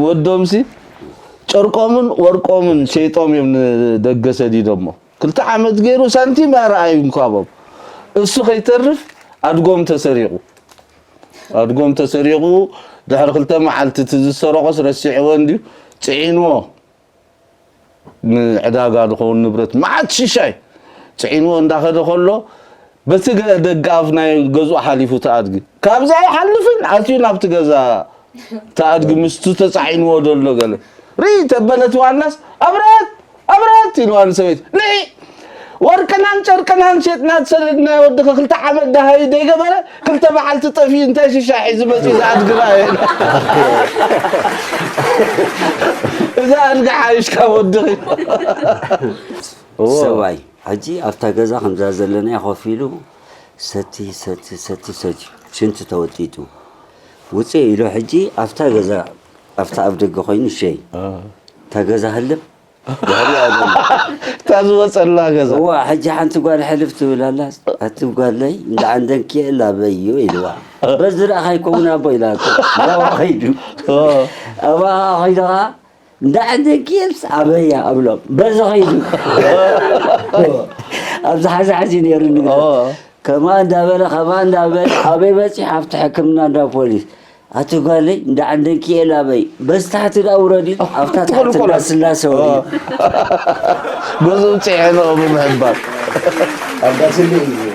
ወዶምሲ ጨርቆምን ወርቆምን ሸይጦም እዮም ንደገ ሰዲዶሞ። ክልተ ዓመት ገይሩ ሳንቲም ኣረኣዩ እንኳቦም። እሱ ከይተርፍ ኣድጎም ተሰሪቑ። ኣድጎም ተሰሪቑ። ድሕሪ ክልተ መዓልቲ እቲ ዝሰረቖስ ረሲዕዎ እንድዩ፣ ጽዒንዎ። ንዕዳጋ ዝኸውን ንብረት መዓት ሽሻይ ጽዒንዎ እንዳኸደ ከሎ፣ በቲ ገ-፣ ደገኣፍ ናይ ገዝኡ ሓሊፉ ተኣድጊ። ካብዛ ኣይሓልፍን፣ ኣትዩ ናብቲ ገዛ ተኣድጊ ምስቱ ተጻዒንዎ ዘሎ ገለ። ርኢ ተበለት ዋናስ፣ ኣብረት! ኣብረት! ኢልዋ ንሰበይቱ። ንዒ! ወርቅናን ጨርቅናን ሸጥና ዝሰደድናዮ ወድኺ ክልተ ዓመት ደሃዩ ደይገበረ፣ ክልተ መዓልቲ ጠፊኡ እንታይ ሽሻ ሒዙ መጺኡ ዝኣድግና እዩ። እዛ ኣድጊ ሓይሽ ካብ ወድኺ። እዎ። ሰብኣይ፣ ሕጂ ኣብታ ገዛ ከምዛ ዘለናያ ኮፍ ኢሉ ሰቲ፣ ሰቲ፣ ሰቲ፣ ሰቲ፣ ሽንቲ ተወጢጡ። ውፅእ ኢሉ ሕጂ ኣብታ ገዛ፣ ኣብታ ኣብ ደገ ኮይኑ ሸይ። አ። እታ ገዛ ህልም። ድሕሪኣ ዘሎ። እታ ዝወፀላ ገዛ። እዋ፣ ሕጂ ሓንቲ ጓል ሕልፍ ትብል ኣላ። ኣቲ ጓለይ፣ እንዳ ዓንደንኪኤል ኣበይዮ ኢልዋ። በዚ ረኣኻ ይከውን ኣቦ ኢላቶ። ናብኣ ኸይዱ። ኦ። ኣብኣ ኸይዱ ኸዓ፣ እንዳ ዓንደንኪኤልስ ኣበያ ኣብሎም። በዚ ኸይዱ። ኣብዚ ሓዚ ሓዚ ነይሩ ንግዳ። ኦ። ከምኣ እንዳበለ፣ ከምኣ እንዳበለ፣ ኣበይ በፂሑ? ኣብቲ ሕክምና እንዳ ፖሊስ። ኣቲ ጓለይ፣ እንዳ ዓንደንኪኤል ኣበይ? በዚ ታሕቲ ደኣ ውረድ ኢሉ፣ ኣብታ ትኽክል ታሕቲ እኮ እንዳ ናት። ስላሴ ወዲኡ። ኦ። በዚ ውፅኢ ሕነኦ ብምሕባር። ኣብ ዳስለ እዩ።